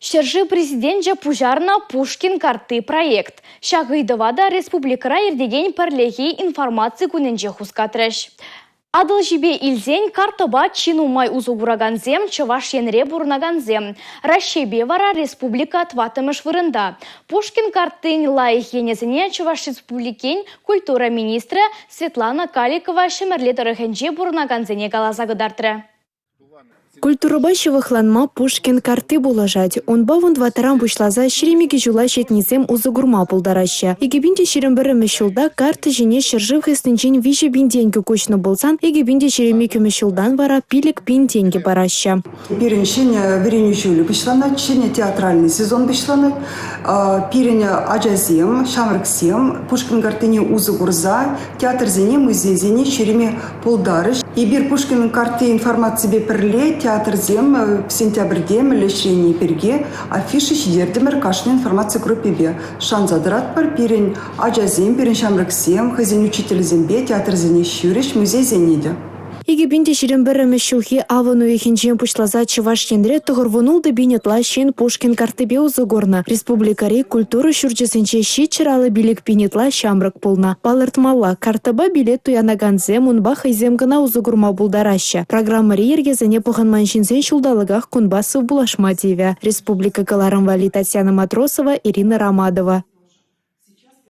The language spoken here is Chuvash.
Ҫӗршыв Президенчӗ пуҫарнӑ Пушкин картти проект. Ҫак ыйтӑва та республикӑра иртекен пӗрлехи информаци кунӗнче хускатрӗҫ. Атӑлҫипе илсен карттӑпа чи нумай усӑ куракансем Чӑваш Енре пурӑнакансем. Раҫҫейпе вара республика тӑваттӑмӗш вырӑнта. Пушкин карттин лайӑх енӗсене Чӑваш Республикин культура министрӗ Светлана Каликова Ҫӗмӗрле тӑрӑхӗнче пурӑнакансене каласа кӑтартрӗ. Культурӑпа ҫывӑхланма Пушкин картти пулӑшать. Унпа 14-ран пуҫласа 22 ҫула ҫитнисем усӑ курма пултараҫҫӗ. 2021-мӗш ҫулта карттӑ ҫине ҫӗршыв хыснинчен 3 пин тенкӗ куҫнӑ пулсан, 2022-мӗш ҫултан вара 5 пин тенкӗ параҫҫӗ. Пирӗн ҫӗнӗ вӗренӳ ҫулӗ пуҫланать, ҫӗнӗ театральный сезон пуҫланать. Пирӗн ачасем, ҫамрӑксем Пушкин карттине усӑ курса театрсене, музейсене ҫӳреме пултарӗҫ. Эпир Пушкин картти информаципе пӗрле театрсем сентябрьте мӗнле ӗҫлени пирки афиша ҫитертӗмӗр кашни информаци группипе. Шанса тӑратпӑр, пирӗн ачасем, пирӗн ҫамрӑксем хӑйсен учителӗсемпе театрсене ҫӳрӗҫ, музейсене те. 2021-мӗш ҫулхи авӑн уйӑхӗнчен пуҫласа Чӑваш Енре 96 пин ытла ҫын Пушкин карттипе усӑ курнӑ. Республикӑри культура ҫурчӗсенче 755 пин ытла ҫамрӑк пулнӑ. Палӑртмалла, карттӑпа билет туянакансем унпа хӑйсем кӑна усӑ курма пултараҫҫӗ. Программӑри йӗркесене пӑхӑнман ҫынсен ҫулталӑках кунпа сывпуллашма тивӗ. Республика кӑларӑм валли Татьяна Матросова, Ирина Ромадова.